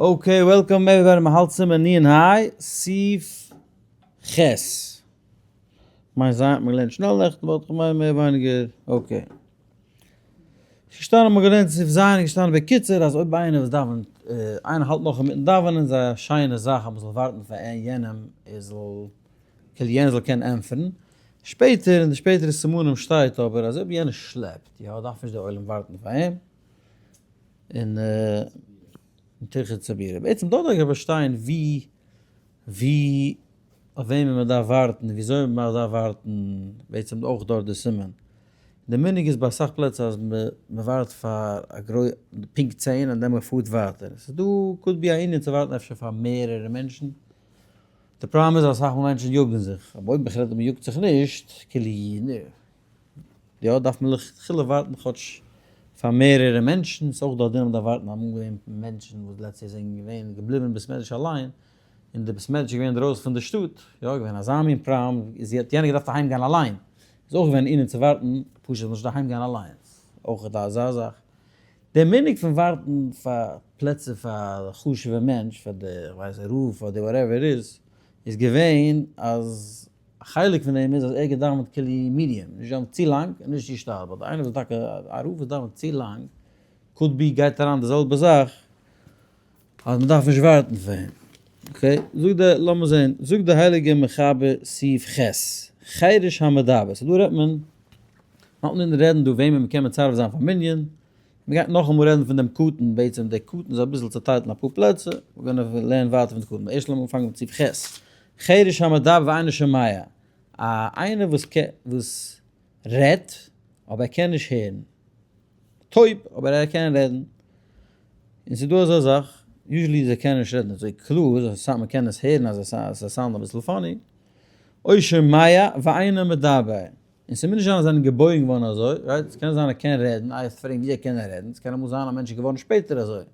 Okay, welcome everybody, מ'האלט סימן נ' היי, סעיף ח'. כ'מיין זיי האט מען געלערנט שנעל נעכטן but כ'מיין מער ווייניגער okay. ס'איז געשטאנען מ'האט געלערנט סעיף ז' איז געשטאנען בקיצור אז אויב איינער וואס דאווענט איינער האלט נאך אינמיטן דאווענען זייער א שיינע זאך אז מ'זאל ווארטן פאר יענעם ער זאל כאילו יענער זאל קענען ענטפערן. שפעטער אין די שפעטערע סימנים שטייט אבער אז אויב יענער שלעפט יא דארף נישט דער עולם ווארטן פאר אים. און טירחא דציבורא. בעצם דארט דארף איך פארשטיין ווי ווי אויף וועמען מען דארף ווארטן און וויאזוי מען דארף ווארטן, בעצם אויך דארט די סימן. די מנהג איז ביי אסאך פלעצער אז מען ווארט פאר א גרוי פונקט צען און דען מען פארט ווייטער. ס'איז דא could be א ענין צו ווארטן אפשר פאר מערערע מענטשן. די פראבלעם איז אז אסאך מאל מענטשן יאגן זיך, אבער אויב בכלל מען יאגט זיך נישט, כאילו יא דארף מען לכתחילה ווארטן כאטש פאר מערערע מענטשן, ס'איז אויך דא א דין אז מ'דארף ווארטן אמאל געווען מענטשן וואס let's say זענען געווען געבליבן אין בית מדרש אליין, און די בית מדרש איז געווען אינדרויסן פון די שטאט, יא געווען אזא מין פראבלעם, איז האט יענער געדארפט אהיים גיין אליין, איז אויך געווען ענין צו ווארטן פשוט נישט אהיים גיין אליינס, אויך דא אזא זאך. די מנהג פון ווארטן פאר פלעצער פאר חשוב'ע מענטש, פאר די כ'ווייס רב אדער whatever איז, איז געווען אז א חלק פון דעם איז אז ער האט געדאווענט כאילו medium, נישט געדאווענט צו לאנג און נישט צו שטאט, but איינער וואס טאקע א רב וואס דאווענט צו לאנג could be גייט אריין די זעלבע זאך אז מען דארף נישט ווארטן פאר אים. Okay, זאגט די, לאמיר זען, זאגט די הייליגע מחבר סעיף ח', חירש המדבר, so דא רעדט מען, מ'האלט אינמיטן רעדן דא וועמען מ'קען מצרף זיין פאר מנין, מ'גייט נאכאמאל רעדן פון דעם קטן, בעצם דער קטן איז אביסל צוטיילט אין אפאר פלעצער, we're gonna לערנען ווייטער פון די קטן, ערשט לאמיר אנפאנגען מיט סעיף ח', חירש המדבר ואינו שומע, א איינער וואס וואס רעדט אבער ער קען נישט הערן, טויב אבער ער קען רעדן, און ס'איז דא אזא זאך, usually זיי קענען נישט רעדן אזוי קלאר, סא מ'קען עס הערן אז עס sound אביסל funny, או שומע ואינו מדבר. און ס'מוז נישט זיין אז זיי זענען געבוירן געווארן אזוי, right? ס'קען זיין ער קען רעדן, איי וועסט פרעגן ווי ער קען רעדן, ס'קען אמאל זיין א מענטש איז געווארן שפעטער אזוי.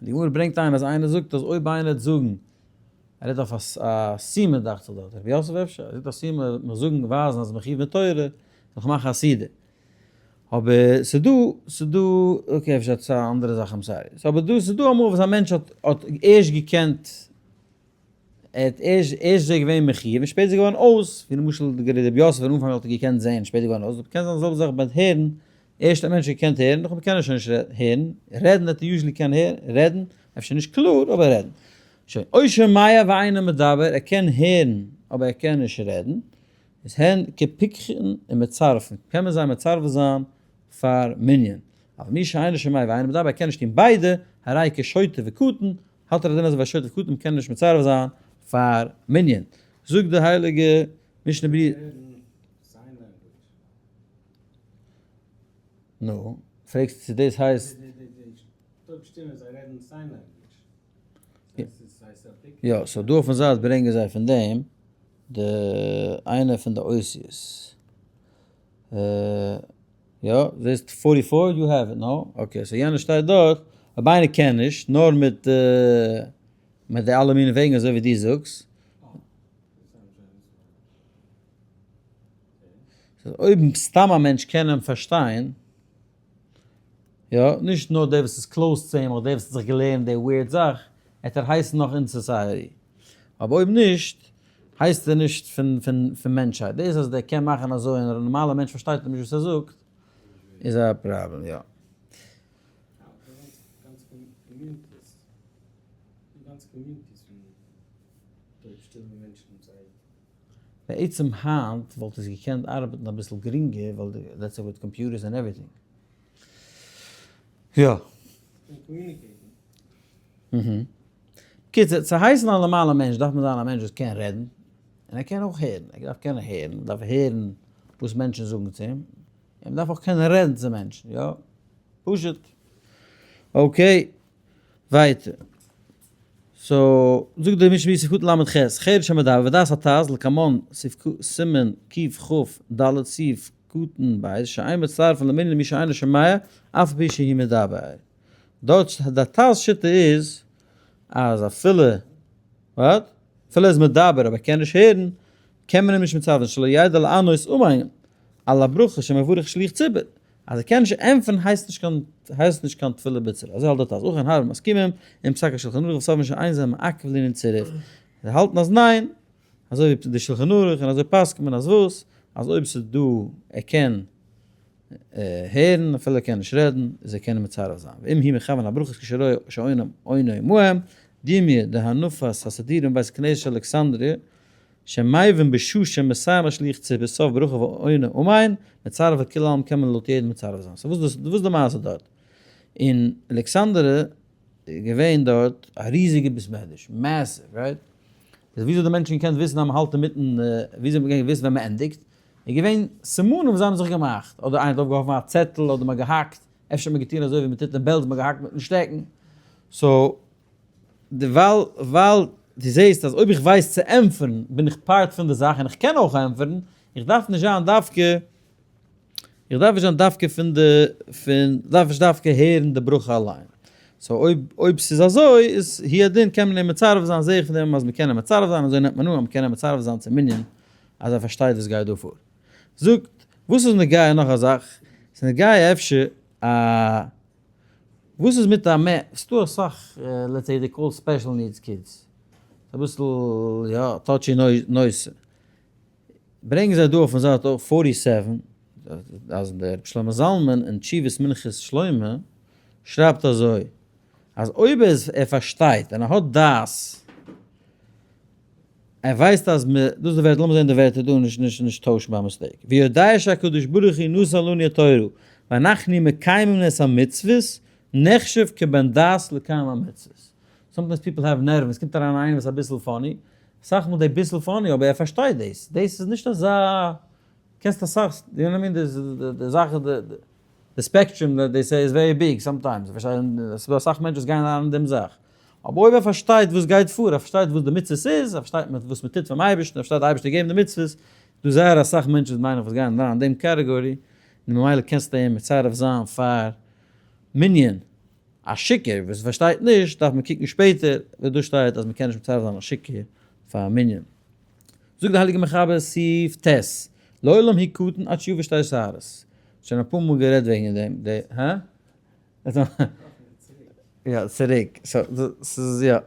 די גמרא ברענגט איין אז איינער זאגט אז אויב איינער וועט זאגן, ער רעדט אויף א סומא דאכט זיך דארט, רבי יוסף אפשר, ער זאגט א סומא מיך זאגן ווייזן אז מחיוב מיט תורה, זאל איך מאכן א סעודה. אבער ס'דא, ס'דא, okay אפשר האט עס א אנדערע זאך I'm sorry. אבער דא, ס'דא אמאל וואס א מענטש האט האט ערשט געקענט ער האט ערשט ערשט איז ער געווען מחיוב און שפעטער איז ער געווארן אויס, ווי למשל רבי יוסף אין אנפאנג האט ער געקענט זעהן שפעטער געווארן אויס, קען זיין די זעלבע זאך ביי הערן, ערשט א מענטש האט געקענט הערן נאכדעם קען ער שוין נישט הערן, רעדן האט ער usually קען הערן, רעדן, אפשר נישט קלאר אבער רעדן. שוין, או שומע ואינו מדבר, ער קען הערן אבער ער קען נישט רעדן, איז הן כפיקחין ומצרפין, קען מען זיי מצרף זיין פאר מנין, אבל מי שאינו שומע ואינו מדבר, ער קען נישט טון ביידע, הרי כשוטה וקטן, האלט ער א דין אזוי ווי א שוטה וקטן מ'קען נישט מצרף זיין פאר מנין. זאגט די הייליגע משנה ברורה. נו, פרעגסט צו דאס הייסט. יא, so דא אויפן זייט ברענגען זיי פון דעם די איינע פון די אותיות. יא, זעסט forty four? You have it, no? Okay, so יענער שטייט דארט, אויב איינער קען נישט, נאר מיט מיט די אלע מיני וועגן אזוי ווי דו זאגסט. אויב סתם א מענטש קען אים פארשטיין, יא, נישט נאר דער וואס איז close צו אים אדער דער וואס האט זיך געלערנט די weird זאך, וועט ער הייסן נאך אין society. אבער אויב נישט, הייסט ער נישט פון פון פון מענטשהייט. דאס אז דער קען מאכן אזוי און א נארמאלער מענטש פארשטייט נישט וואס ער זאגט, איז א פראבלעם, יא. בעצם היינט וואלט עס געקענט ארבעטן אביסל גרינגער ווייל די let's say with computers and everything. יא. בקיצור, צו הייסן א נארמאלע מענטש דארף מען זיין א מענטש וואס קען רעדן, און ער קען אויך הערן, ער דארף קענען הערן, מען דארף הערן וואס מענטשן זאגן צו אים, און מען דארף אויך קענען רעדן צו מענטשן, יא, פשוט. Okay, ווייטער. So, זאגט דער משנה סעיף קטן ל"ח, חרש המדבר ודעת הט"ז לקמן סימן קכ"ד סעיף קטן ב', שאין מצטרפין למנין למי שאינו שומע אף על פי שהוא מדבר. דארט די ט"ז שיטה איז אז אפילו what? אפילו ער איז מדבר אבער ער קען נישט הערן קען מען אים נישט מצרפן שלא ידע לענות אמן על הברכה שמברך שליח ציבור אז ער קען נישט ענטפערן הייסט נישט קיין. הייסט נישט קיין תפילה בציבור. אזוי האלט דער טז. אויך אין הרבה מסכימים, אין פסק השולחן ערוך וסוברים שאין זה מעכב לענין צירוף. זיי האלטן אז ניין, אזוי ווי די שלחן ערוך און אזוי פסק'נט מען אז וואס? אז אויב ס'איז דא ער קען הערן אפילו ער קען נישט רעדן, איז ער קען אים מצרף זיין. ואם הוא מכוון הברכות כשרואה שאינם עונה עמהם, דומיא דהנפת הסידורים בבית הכנסת של אלכסנדריה, שמבין בשעה שמסיים השליח ציבור סוף ברכה ועונה אמן, מצרף לכולי עלמא קען מען לויט יעדן מצרף זיין. so וואס איז די מעשה דארט? אין אלכסנדריה איז געווען דארט א ריזיגע בית מדרש, massive, right? איז וויאזוי די מענטשן געקענט וויסן אז מ'האלט אינמיטן, וויאזוי האט מען געקענט וויסן ווען מ'ענדיגט? איז געווען סימנים וואס זיי האבן זיך געמאכט, אדער איינער האט אויפגעהאפן א צעטל, אדער מ'האט געהאקט, אפשר האט מען געטון אזוי ווי מ'טוט אין בעלז, מ'האט געהאקט מיטן שטעקן. so די ווייל ווייל דו זעסט אז אויב איך ווייס צו ענטפערן בין איך part פון די זאך און איך קען אויך ענטפערן, איך דארף נישט זיין דווקא איך דארף נישט זיין דווקא פון די פון דארף נישט דווקא הערן די ברכה אליין. so אויב אויב ס'איז אזוי איז הוא הדין קען מען אים מצרף זיין זעה איך פון דעם אז מ'קען אים מצרף זיין אזוי נעמט מען אן אז מ'קען אים מצרף זיין צום מנין אז ער פארשטייט וואס גייט דא פאר. זאגט וואס איז נוגע נאך א זאך? ס'איז נוגע אפשר א וואס איז מיט א מ. ס'דא אסאך let's say they call special needs kids. אביסל יא touchy נושא. ברענגען זיי דא אויפן זייט אויך 47 אז דער רבי שלמה זלמן אין תשובות מנחת שלמה שרייבט אזוי אז אויב ער פארשטייט און ער האט דעת ער ווייסט אז מ, דאס איז די ווערטער, לאמיר זען די ווערטער דא נישט נישט נישט טוישן ביי mistake, ויודע שהקדוש ברוך הוא נתן לנו התורה ואנחנו מקיימים את המצוות נחשב כבן דעת לקיים המצוות. sometimes people have נערוון, עס קומט אריין איינער וואס איז אביסל funny, אסאך מאל די ביסל funny אבער ער פארשטייט דאס, דאס איז נישט אזא, קענסט אסאך, you know what I mean, די זאך איז די spectrum that they say is very big sometimes, עס איז דא אסאך מענטשן וואס גייען אריין אין דעם זאך, אבער אויב ער פארשטייט וואס גייט פאר, ער פארשטייט וואס די מצוות איז, ער פארשטייט וואס מען טוט פאר'ן אייבערשטן, ער פארשטייט די אייבערשטער געבן די מצוות, דא זייער אסאך מענטשן מיין איך וואס גייען אריין אין דעם category, און ממילא קענסטו אים מצרף זיין פאר מנין. א שיכור וואס פארשטייט נישט דארף מען קוקן שפעטער וואס דא שטייט אז מען קען נישט מצרף זיין א שיכור פאר א מנין. זאגט די הייליגע מחבר סעיף ט', לעולם הוא קטן עד שיביא שתי שערות. שוין אפאר מאל גערעדט וועגן דעם, די, הא? יא, צוריק. so, ס'איז יא.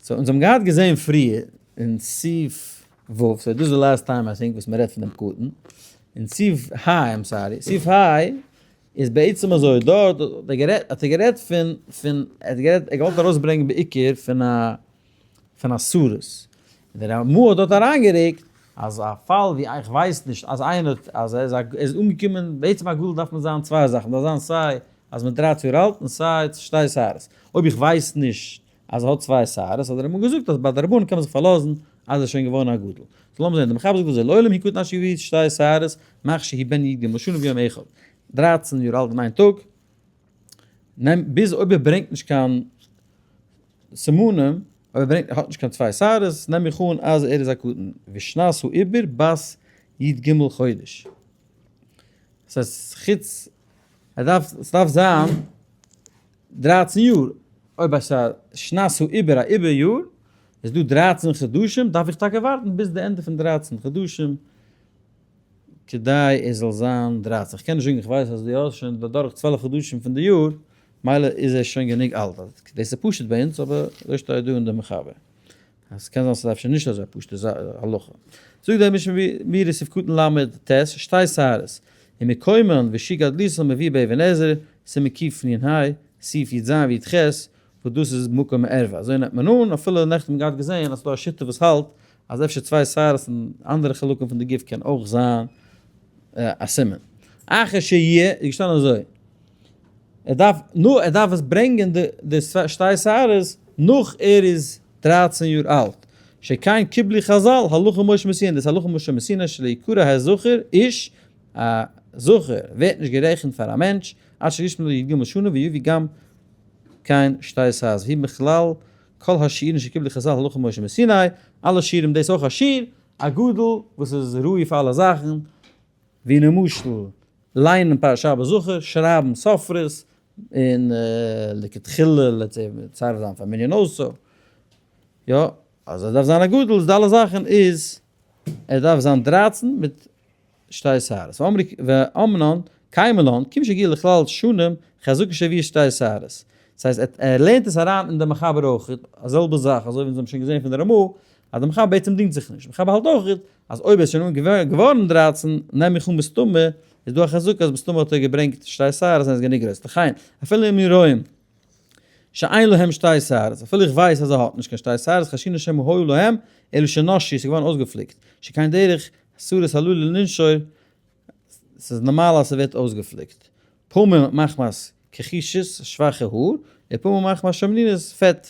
so, אונז האבן געהאט געזען פריער אין סעיף ו', so דאס איז די last time I think וואס מ'רעדט פון דעם קטן. אין סעיף ה', I'm sorry, סעיף ה' איז בעצם אזוי, דארט האט ער גערעדט, האט ער גערעדט פון, פון, ער האט גערעדט, ער האט געוואלט ארויסברענגען בעיקר פון א, פון א סריס. און דער רמ"א האט דארט אריינגערוקט אז א פאל ווי איך ווייס נישט אז איינער האט, אז ער איז א, ער איז אנגעקומען, בעצם א גדול דארף מען זיין צוויי זאכן, דארף זיין סיי אז מען 13 יאר אלט און סיי שתי שערות. אויב איך ווייס נישט אז ער האט צוויי שערות האט דער רמ"א געזאגט אז ביי די רבנן קען מען זיך פארלאזן אז ער איז שוין געווארן א גדול. so לאמיר זען, דער מחבר זאגט אזוי, לעולם הוא קטן עד שיביא שתי שערות מאח שהוא בן י"ג שנה ויום אחד, 13 יאר אלט אין איין טאג, נעם ביז אויב ער ברענגט נישט קיין סימנים, אויב ער ברענגט האט נישט קיין צוויי שערות, נעם איך אן אז ער איז א קטן, ושנת העיבור בת י"ג חודש. דאס הייסט חוץ ער דארף, ס'דארף זיין 13 יאר, אויב עס איז א שנת העיבור א עיבור יאר, איז דא 13 חדשים, דארף איך טאקע ווארטן ביז די ענדע פון 13 חדשים כדי עס זאל זיין 13. איך קען נישט זאגן איך ווייס אז דו האסט שוין אדורך 12 חדשים פון די יאר, מילא איז ער שוין גענוג אלט. דאס איז פשוט ביי אונז, אבער אזוי שטייט דא אין די מחבר. עס קען זיין ס'איז אפשר נישט אזוי פשוטע הלכה. זאגט דער משנה ברורה סעיף קטן ל"ט, שתי שערות, ומקומן ושיעור גדלותן מביא באבן עזר, סימן קנ"ה, סעיף י"ז וי"ח, וואס דאס איז מקום ערווה. אזוי נעמט מען אן, אפילו נעכטן האט מען געהאט געזען אז ס'דא א שיטה וואס האלט אז אפשר צוויי שערות אין אנדערע חלקים פון די גוף קען אויך זיין א סימן. אחר שיהיה איז געשטאנען אזוי. ער דארף נו ער דארף עס ברענגען די די שתי שערות נאך ער איז 13 יאר אלט. שכן קיבלו חז"ל הלכה משה מסיני, דאס הלכה משה מסיני שלא יקרא הזכר איש, א זכר ווערט נישט גערעכנט פאר א מענטש עד שישמע לו י"ג שנה ויביא גם כן שתי שערות, והיא מכלל כל השיעורין שקיבלו חז"ל הלכה משה מסיני, אלע שיעורים דאס איז אויך א שיעור, א גדול וואס איז ראוי פאר אלע זאכן, ווי למשל ליינען פרשת שבת זכור, שרייבן סופרות, און לכתחילה לצרף זיין פאר מנין אויסא, יא, אז ער דארף זיין א גדול איז די אלע זאכן איז ער דארף זיין 13 מיט שתי שערות. ואמנן. קיימא לן, כיון שהגיע לכלל שנים, חזקה שהביא שתי שערות. דאס הייסט ער לערנט עס אריין אין די מחבר אויך, א זעלבע זאך אזוי ווי אונז האבן שוין געזען פון די רמא, אז די מחבר בעצם דינגט זיך נישט, מחבר האלט אויך אז אויב ער איז שוין געווארן 13 נעם איך אן מסתמא איז דא א חזקה אז מסתמא האט ער געברענגט שתי שערות און ער איז גענוג גרויס, לכן אפילו אם רואים שאין להם שתי שערות, אפילו איך ווייס אז ער האט נישט קיין שתי שערות, חיישינן שמא היו להם, אלא שנשרו, ס'איז געווארן אויסגעפליקט, שכן דרך שערות הללו לנשור, ס'איז נארמאל אז ס'ווערט אויסגעפליקט. פעמים מחמת כחישות, שוואכע האר, און פעמים מחמת שמנונות, פעט.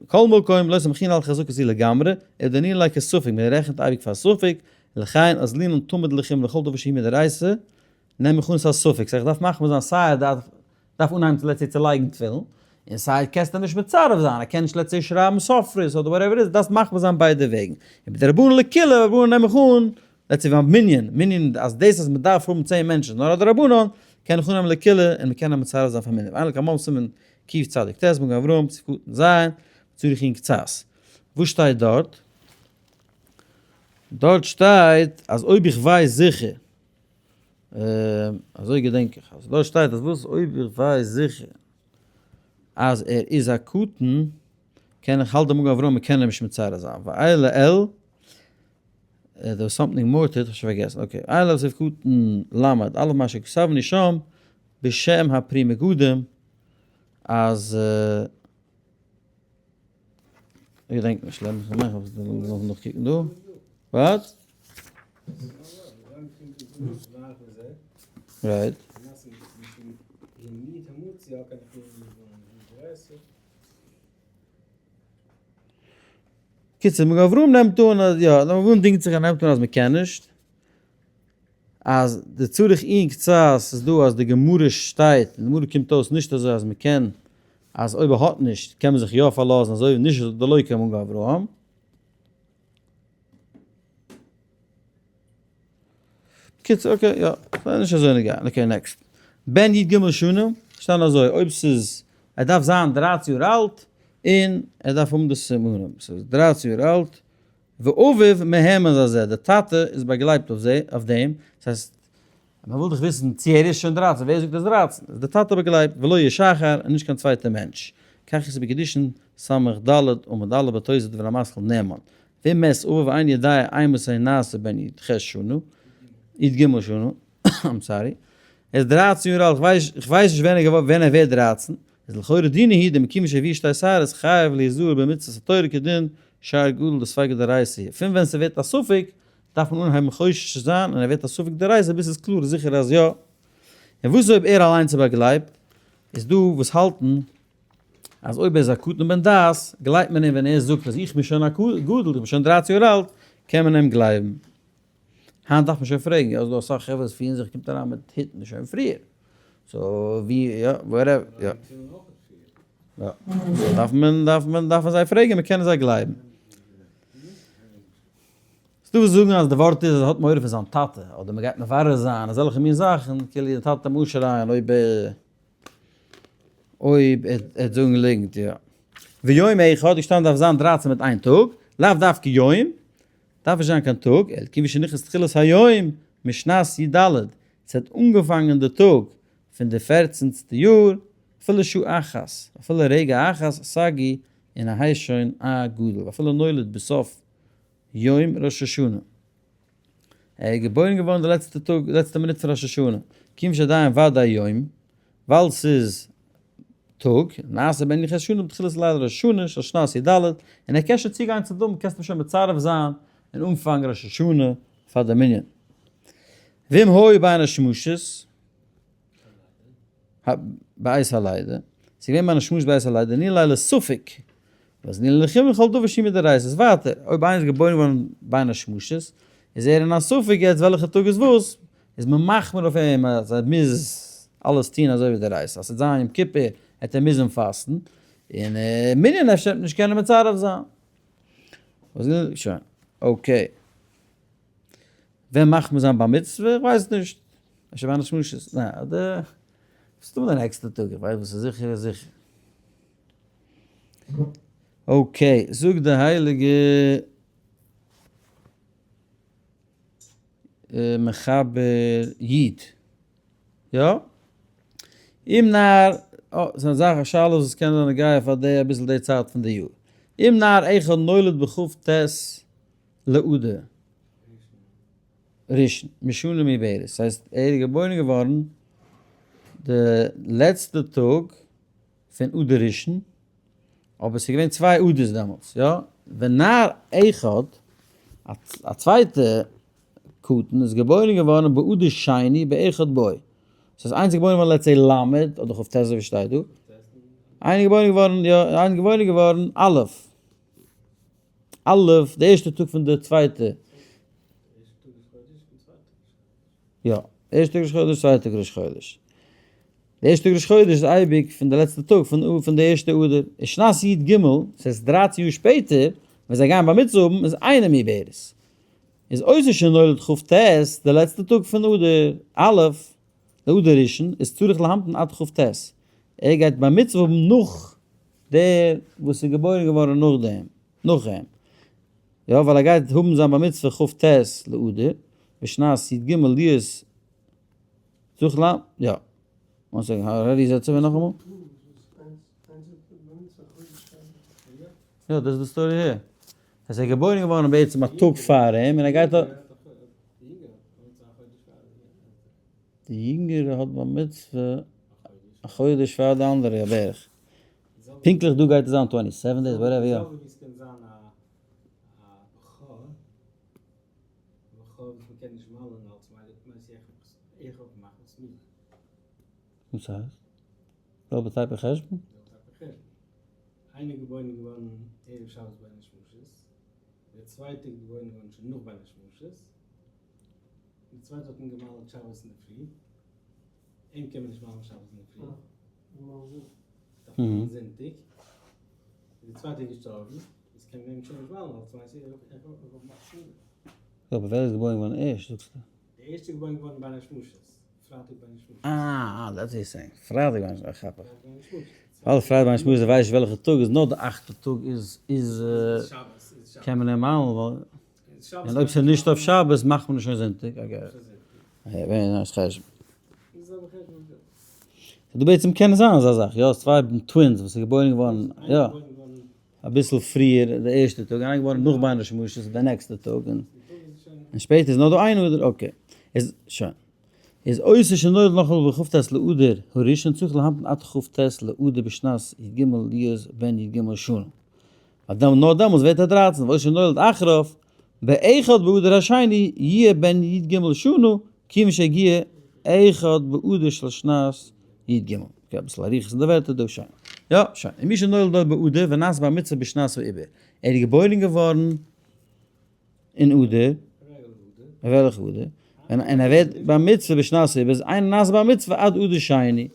כל מקום, לא סמכינן על חזקה זו לגמרי, אלא דנינן ליה כספק, מען רעכנט אייביג פאר ספק, לכן אזלינן תמיד לחומרא לכל דבר שהוא מדאורייתא, נעם איך אן ס'איז א ספק, סא איך דארף מחמיר זיין סיי ער דארף דארף אנהייבן צו let's say צו לייגן תפילין, און סיי קענסטו נישט מצרף זיין, ער קען נישט let's say שרייבן סופרות אדער whatever איז, דארפסט מחמיר זיין ביידע וועגן. און בדרבנן לקולא, רבנן נעם איך אן, let's say ביים מנין, מנין אז דאס אז מ'דארף האבן 10 מענטשן איז נאר א דרבנן, קען איך אננעמען לקולא און מ'קען אים מצרף זיין פאר מנין. ואין לקמן סימן קוף צדיק ט' מגן אברהם סעיף קטן ז', צריך עיון קצת. וואס שטייט דארט? דארט שטייט אז אויב איך ווייס זיכער אזוי געדענק איך אז דארט שטייט אז וואס אויב איך ווייס זיכער אז ער איז א קטן קען איך האלט די מגן אברהם מ'קען אים נישט מצער זיין ואלה על there was something more to it, כ'האב שוין פארגעסן, okay, אלה סעיף קטן למד אלף מה שכתבנו שם בשם הפרי מגדים אז איך געדענק נישט, לאמיר נאכקוקן דא, what? Right. קיצור, מגן אברהם נעמט אן אז יא, מגן אברהם דינגט זיך ער נעמט אן אז מ'קען נישט, אז די צריך עיון קצת איז דא אז די גמרא שטייט, די גמרא קומט אויס נישט אזוי אז מ'קען, אז אויב ער האט נישט קען מען זיך יא פארלאזן אזוי נישט דלא כמגן אברהם. קיצור okay יא, ס'איז נישט אזוי נוגע, okay next. בן י ג שנה, שטאנען אזוי, אויב ס'איז, ער דארף זיין 13 יאר אלט, און ער דארף האבן די סימנים, ס'איז 13 יאר אלט, ואביו מהימן על זה, די טאטע איז באגלייבט אויף זה, אויף דעם, דאס הייסט, מען וויל דאך וויסן צו ער איז שוין 13, ווער זאגט ער איז 13? איז די טאטע באגלייבט, ולא איש אחר, און נישט קיין צווייטער מענטש. כך איז בקידושין סמך ד עמוד א' בתוס' דבר המתחיל נאמן. ואם מת אביו ואין יודע אימתי נעשה בן י ח שנה, י ג שנה, I'm sorry, ער איז 13 יאר אלט, איך ווייס נישט ווען ער ווען ער ווערט 13, איז לכאורה דינא הוא דמכיוון שהביא שתי שערות חייב להיזהר במצוות התורה כדין שאר גדול דספיקא דאורייתא. פון ווען ס'ווערט א ספק דארף מען אנהייבן חושש צו זיין און ער ווערט א ספק דאורייתא ביז ס'איז קלאר זיכער אז יא. און וואס אויב ער אליינס איז באגלייבט? איז דא וואס האלטן אז אויב ער איז א קטן בן דעת גלייבט מען אים ווען ער זאגט אז איך בין שוין א גדול איך בין שוין 13 יאר אלט קען מען אים גלייבן. היינט דארף מען שוין פרעגן, יא ס'דא אסאך חברה וואס פירן זיך קומט אריין מיט היטן שוין פריער, so ווי יא whatever יא. יא דארף מען דארף מען דארף מען זיי פרעגן מען קען זיי גלייבן. ס'דא וואס זאגן אז די ווארט איז אז ער האט מורא פון זיין טאטע אדער מ'גייט מברר זיין אזעלכע מין זאכן כאילו די טאטע וועט אנשרייען אויב אויב ער וועט זאגן ליגנט יא. ויום אחד געשטאנען דארף זיין 13 מיט איין טאג, לאו דווקא יום, דארף נישט זיין קיין טאג, אלא כיוון שנכנס תחילת היום משנת י ד, ס'האט אנגעפאנגען די טאג פון די פערצענטסטע יאר, אפילו שעה אחת, אפילו רגע אחת, סגי, און א הייסט שוין א גדול, אפילו נולד בסוף יום ראש השנה. ער איז געבוירן געווארן די לעצטע טאג, די לעצטע מינוט פון ראש השנה, כיוון שעדיין ודאי יום, ווייל ס'איז טאג, נעשה בן יחי שנה בתחילת ליל ראש השנה של שנת י ד, און ער קען שוין צוגיין צום דאווענען, קענסט אים שוין מצרף זיין אין אנפאנג ראש השנה פאר די מנין. ואם היו בין השמשות בעת הלידה, ס'איז געווען בין השמשות בעת הלידה, דנין ליה לספק, וואס דנין לחומרא לכל דבר שהוא מדאורייתא, איז ווייטער, אויב איינער איז געבוירן געווארן בין השמשות, איז ער אין א ספק יעצט וועלכע טאג איז וואס, איז מען מחמיר אויף אים אז ער מוז אלעס טון אזוי ווי דאורייתא, אז ס'וועט זיין יום כיפור העט ער מוזן פאסטן, און מנין אפשר וועט מען נישט קענען מצרף זיין. שוין, okay. ווען מאכט מען זיין בר מצוה? איך ווייס נישט. אפשר בין השמשות? ניין, אדער מסתמא די נעקסטע טאג, איך ווייס וואס איז זיכער איז זיכער. Okay, זאגט די הייליגע מחבר איד. יא? אם נער, אה, ס'איז א זאך א שאלה וואס קען זיין נוגע פאר די אביסל די צייט פון די יאר. אם נער אחד נולד בכ ט לאדר ראשון, משנה מעוברת, ס'הייסט ער איז געבוירן געווארן די לעצטע טאג פון אדר ראשון, אבער ס'איז געווען צוויי אדר'ס דעמאלטס, יא? ונער אחד, א צווייטע קטן איז געבוירן געווארן באדר שני באחד בו. ס'איז איינס געבוירן געווארן let's say ל' אדער כ ט אזוי ווי שטייט דא. איינער געבוירן געווארן יא, איינער געבוירן געווארן א'. א', די ערשטע טאג פון די צווייטע. יא, ערשטע טאג ראש חודש, צווייטע טאג ראש חודש. די ערשטע טאג ראש חודש איז אייביג פון די לעצטע טאג פון פון די ערשטע אדר. אין שנת י ג, ס'הייסט דרייצן יאר שפעטער, ווען זיי גייען בר מצוה האבן, איז איינער מעוברת. איז אותו שנולד כ ט, די לעצטע טאג פון אדר א', די אדר ראשון, איז צריך להמתין עד כ ט. ער גייט בר מצוה האבן נאך דער וואס איז געבוירן געווארן נאכדעם, נאך אים. יא, ווייל ער גייט האבן זיין בר מצוה כ ט לאדר, בשנת י ג להיות צריך ל. יא. one second, how do you say נאכאמאל? יא, דאס איז די story here. עס איז געבוירן געווארן בעצם א טאג פאר אים און ער גייט א. די יונגערע האט בר מצוה א חודש פאר די אנדערע יא בערך. פונקטליך דא גייט עס זיין twenty seven days whatever יא. וואס הייסט? זעלבע type of חשבון? איינער געבוירן געווארן ערב שבת בין השמשות, דער צווייטער געבוירן געווארן שוין נאך בין השמשות, די צווייטע האט מען געמל'ט שבת אינדערפרי, אים קען מען נישט מל'ן שבת אינדערפרי, דארף מען זונטאג, די צווייטע איז געשטארבן, איז קען מען אים שוין נישט מל'ן ווייל צוויי איז ערב מאכט מילה. יא אבער ווער איז געבוירן געווארן ערשט זאגסטו? די ערשטע איז געבוירן געווארן בין השמשות. פרייטאג בין השמשות. אה אה that's what you're saying. פרייטאג בין השמשות, כאפ איך. ווייל פרייטאג בין השמשות ווייס נישט וועלכע טאג איז נאר די אכטע טאג איז איז קען מען אים מל'ן ווייל און אויב ס'איז נישט אויף שבת מאכט מען עס שוין זונטאג I get it. Very nice חשבון. דא בעצם קען זיין אזא זאך יא צוויי twins וואס איז געבוירן געווארן יא אביסל פריער די ערשטע טאג און איינער געבוירן נאך בין השמשות די נעקסטע טאג און שפעטער איז נאר דא איין אדר okay איז שוין איז אותו שנולד נאך בכ ט לאדר הראשון צריך להמתין עד כ ט לאדר בשנת י ג להיות בן י ג שנה ווייל דעמאלט נאר דעמאלטס ווערט ער דרייצן ואותו שנולד אחריו באחד באדר השני יהיה בן י ג שנה כיוון שהגיע אחד באדר של שנת י ג. okay אביסל אריכות אין די ווערטער דא שוין. יא שוין. ומי שנולד לו באדר ונעשה בר מצוה בשנת העיבור. ער איז געבוירן געווארן אין אדר. אין וועלכע אדר? און ער ווערט בר מצוה בשנת העיבור איז אינו נעשה בר מצוה עד אדר שני.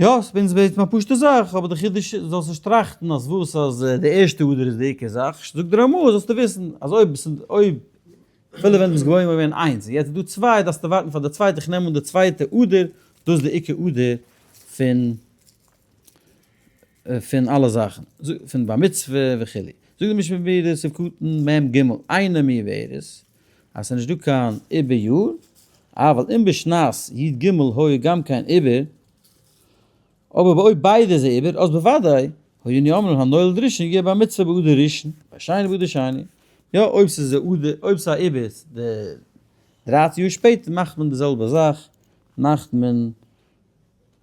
יא, ס'איז בעצם א פשוטע זאך, אבער די חידוש איז זאלסט נישט טראכטן אז וואס אז די ערשטע אדר איז די עיקר זאך, זאגט די רמ א זאלסטו וויסן אז אויב אויב אפילו ווען דו ביסט געבוירן געווען איינס און יעצט איז דא צוויי דארפסטו ווארטן פאר די צווייטע, איך נעם אן די צווייטע אדר, דאס איז די עיקר אדר פון פון אלע זאכן, פון בר מצוה וכו'. זאגט די משנה ברורה סעיף קטן מ ג, אינה מעוברת, אז ס'איז נישט דא קיין עיבור יאר, אבל אם בשנת י ג היה גם כן עיבור, אבער אויב ביידע איז א עיבור, אז בוודאי, היינו אומרים הנולד ראשון יהיה בר מצוה באדר ראשון, והשני באדר שני. יא, אויב ס'איז א אדר, אויב ס'איז א עיבור די דרייצן יאר שפעטער מאכט מען די זעלבע זאך, מאכט מען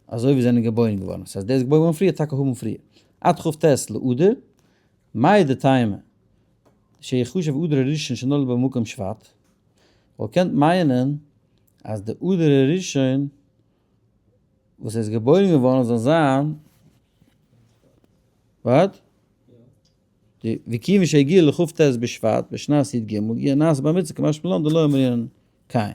אזוי ווי זענען געבוירן געווארן, ס'הייסט דער איז געבוירן געווארן פריער טאקע האבן פריער, עד כ ט לאדר, מהו דתימא שיחשב אדר הראשון שנולד במקום שבט, וואלט קענט מיינען אז די אדר הראשון וואס ער איז געבוירן געווארן זאל זיין, what? די וכיוון שהגיע לכ ט בשבט בשנת י ג יהיה נעשה בר מצוה קמשמע לן דלא אמרינן כן.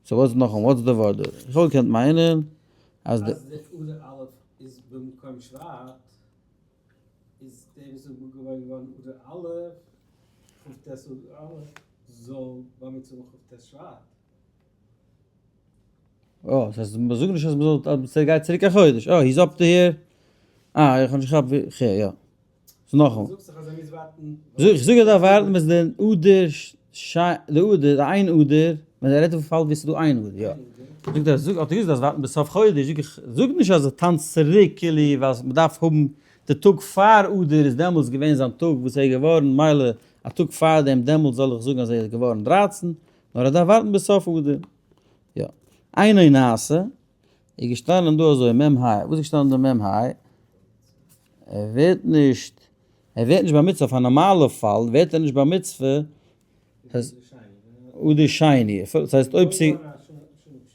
so וואס נאכאמאל what's די ווארט דא? איך וואלט געקענט מיינען אז די. אז די אדר א' איז במקום שבט, איז דער וואס איז געבוירן געווארן אדר א', כ ט אדר א', זאל בר מצוה האבן כ ט שבט. אה, דאס הייסט מ'זאגט נישט אז מ'זאל אז ס'גייט צוריק א חודש, אה, he's up to here, אה, איך האב נישט געכאפט ווי, כ'הער, יא. ס'איז נאכאמאל. זאגסט דאך אז ער מוז ווארטן. איך זאג ער דארף ווארטן ביז די אדר, די אדר, די איין אדר. ווען ער רעדט אויף פאל ווי ס'איז דא איין אדר, יא. זאגט ער, זאג, האט ער געזאגט אז ווארטן ביז סוף חודש, זאג איך, זאג נישט אז ער טאנצט צוריק כאילו ווייל מ'דארף האבן די טאג פאר אדר איז דעמאלטס געווען זיין טאג וואס ער איז געווארן, מילא א טאג פאר דעם דעמאלטס זאל איך זאגן אז ער איז געווארן 13, נאר ער דארף ווארטן ביז סוף אדר. יא. אינו נעשה, איז געשטאנען דא אזוי מ ה, וואס איז געשטאנען דא מ ה? ער ווערט נישט, ער ווערט נישט בר מצוה, אויף א נארמאלע פאל ווערט ער נישט בר מצוה אדר שני, דאס הייסט אויב ס'איז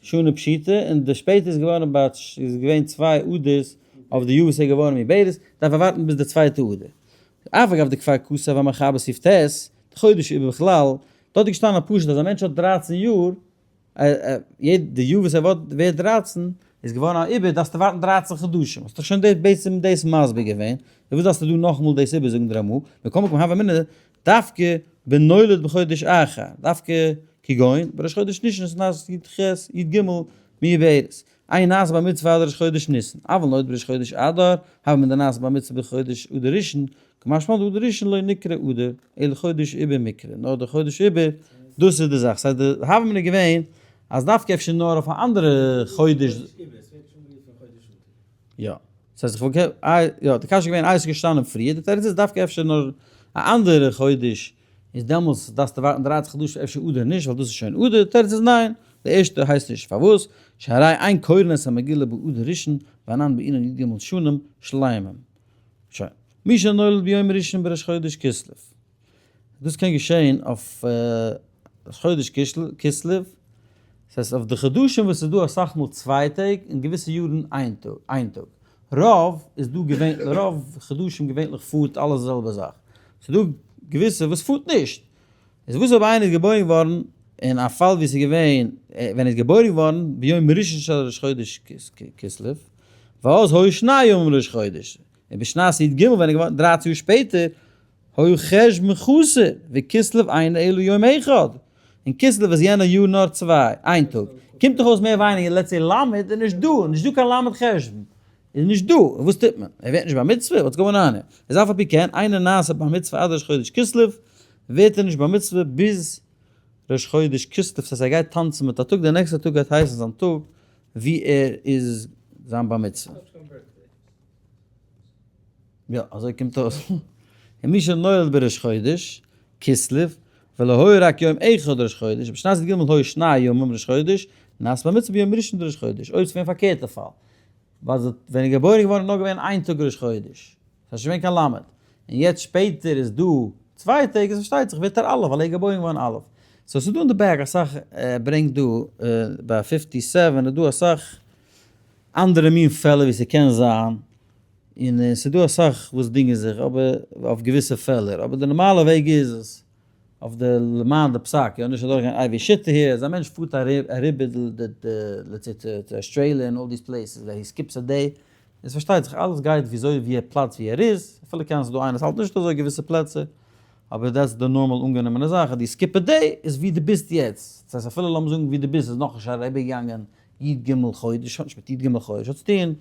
שנה פשוטה און די שפעטער איז געווארן ביי איז געווען צוויי אדר'ס אויף די יאר וואס ער איז געווארן מעוברת, דארף ער ווארטן ביז די צווייטע אדר. אף אגב דכבר כתב המחבר סעיף ט', די חודש איבער בכלל, דארט איז געשטאנען פשוט אז א מענטש האט 13 יאר, די יאר וואס ער ווערט 13 איז געווארן א עיבור דארפסטו ווארטן 13 חדשים, האסט דאך שוין בעצם דאס מסביר געווען, און וואס דארפסטו דא נאכאמאל דאס איבערזאגן די רמא, מכל מקום הוה אמינא דווקא בנולד בחודש אחר, דווקא כגון בראש חודש ניסן שנת י ח י ג מעוברת, אין נעשה בר מצוה עד ראש חודש ניסן, אבל נולד בראש חודש אדר, הוה אמינא דנעשה בר מצוה בחודש אדר ראשון, כמשמע דאדר ראשון לא נקרא אדר, אלא חודש עיבור מיקרא, נאר די חודש עיבור, דאס איז די זאך, ס'הייסט די הוה אמינא איז געווען אז דווקא אפשר נאר אויף א אנדערע חודש. יא. ס'הייסט איך וואלט גע איי יא די קשיא איז געווען איי עס איז געשטאנען פריער, די תירוץ איז דווקא אפשר נאר א אנדערע חודש איז דעמאלס דארפסטו ווארטן 13 חדשים אפשר אדר נישט ווייל דאס איז שוין אדר, די תירוץ איז ניין די ערשטע הייסט נישט פארוואס שהרי אין קורין את המגילה באדר ראשון ואנן בעינן י ג שנים שלימים. שוין. מי שנולד ביום ראשון בראש חודש כסלו. דאס קען געשען אויף ראש חודש כסלו, דאס הייסט אויף די חדשים וואס איז דא אסאך מאל צוויי טעג און געוויסע יארן איין טאג. רוב איז דא געווענליך, רוב חדשים געווענליך פארט אלעס די זעלבע זאך. ס'איז דא געוויסע וואס פארט נישט. איז וואס אויב איינער איז געבוירן געווארן אין א פאל ווי ס'איז געווען ווען ער איז געבוירן געווארן ביום ראשון של ראש חודש כסלו, ואז היו שני ימים ראש חודש, און בשנת י ג ווען ער איז געווארן 13 יאר שפעטער, היה חשבון חסר, וכסלו אינו אלא יום אחד, און כסלו איז יענע יאר נאר צוויי, איין טאג. קומט דאך אויס מער ווייניגער let's say למד איז נישט דא, נישט דא קיין למד חשבון, איז נישט דא, און וואס טוט מען? ער ווערט נישט בר מצוה? What's going on here? איז אף על פי כן, אינו נעשה בר מצוה עד ראש חודש כסלו, ווערט ער נישט בר מצוה ביז ראש חודש כסלו, ס'הייסט ער גייט טאנצן מיט א טאג, דער נעקסטער טאג גייט הייסן זיין טאג ווי ער איז זיין בר מצוה. יא, אזוי קומט אויס. ומי שנולד בראש חודש כסלו, ולא היה רק יום אחד ראש חודש, בשנת י ג היו שני ימים ראש חודש, נעשה בר מצוה ביום ראשון דראש חודש, אויב ס'איז געווען פארקערטע פאל, ווייל ווען ער איז געבוירן געווארן איז נאר געווען איין טאג ראש חודש, ס'איז נישט געווען קיין למד, און יעצט שפעטער איז דא צוויי טעג, איז פארשטייט זיך ווערט ער א' ווייל ער איז געבוירן געווארן א'. So ס'איז דא אין די back אסאך, ער ברענגט דא ביי 57 איז דא אסאך אנדערע מין פעלער ווי ס'קען זיין, און ס'איז דא אסאך וואס דינגען זיך אבער אויף געוויסע פעלער, אבער די נארמאלע וועג איז אז אויף די למען די פסק, יא נישט אדורך גיין אייווי שיטה here, אז א מענטש פארט אריבער די let's say צו אסטרעליע און all these places where he skips a day, איז פארשטייט זיך אלעס גייט וויאזוי ווי ער פלאץ ווי ער איז, אפילו קען זיך דא איינער וואס האלט נישט אזוי געוויסע פלעצער, אבער that's די נארמאל אנגענומענע זאך אז דו skip א day איז ווי דו ביסט יעצט, דאס הייסט אפילו לאמיר זאגן ווי דו ביסט איז נאכנישט אריבערגעגאנגען י ג חודש, האט נישט מיט י ג חודש, האט צו טון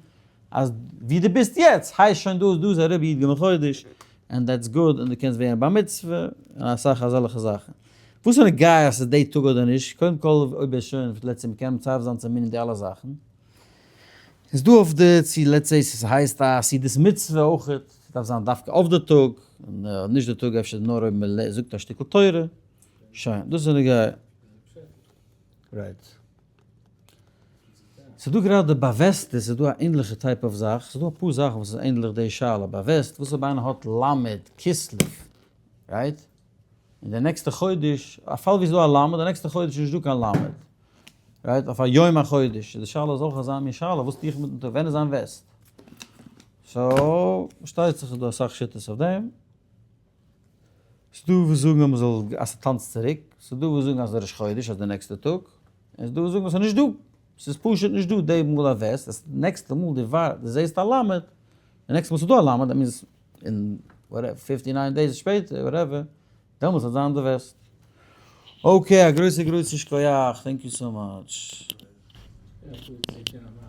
אז ווי דו ביסט יעצט הייסט שוין דא איז דא איז אריבער י ג חודש, and that's good און דו קענסט ווערן בר מצוה און אסאך אזעלכע זאכן. וואס איז נוגע אז ס'איז די טאג אדער נישט? קודם כל אויב איז שוין let's say מ'קען מצרף זיין צום מנין די אלע זאכן. איז דא אויף די צו let's say ס'הייסט א סעודת מצוה אויכעט, ס'דארף זיין דווקא אויף די טאג, און נישט די טאג אפשר נאר אויב מ'זאגט א שטיקל תורה. שוין, דאס איז נוגע. Right. ס'איז דא גראדע ביי וסתות איז דא א ענדליכע type of זאך, ס'איז דא אפאר זאכן וואס איז ענדליך די שאלה, ביי וסת וואס אויב איינער האט למד כסלו, right? און די נעקסטע חודש, א פאל ווי ס'איז דא א למד, די נעקסטע חודש איז נישט דא קיין למד, right? אויף א יום החודש, די שאלה איז אויך אזא מין שאלה, וואס טו איך מיטן טאג, ווען איז זיין וסת? So, פארשטייט זיך איז דא אסאך שיטות אויף דעם. ס'דא וואס זאגן אז מ'זאל אז ס'טאנצט צוריק, ס'דא וואס זאגן אז ראש חודש אז די נעקסטע טאג, און ס'דא וואס זאגן אז ס'איז נישט דא, ס'איז פשוט נישט דא די מאל א וסת, אז נעקסטע מאל דו ווארט דו זעסט א למד, די נעקסטע מאל ס'איז דא א למד, that means אין whatever 59 days שפעטער whatever, דעמאלטס וועט זיין די וסת. Okay, א גרויסע גרויסע שכוח, thank you so much.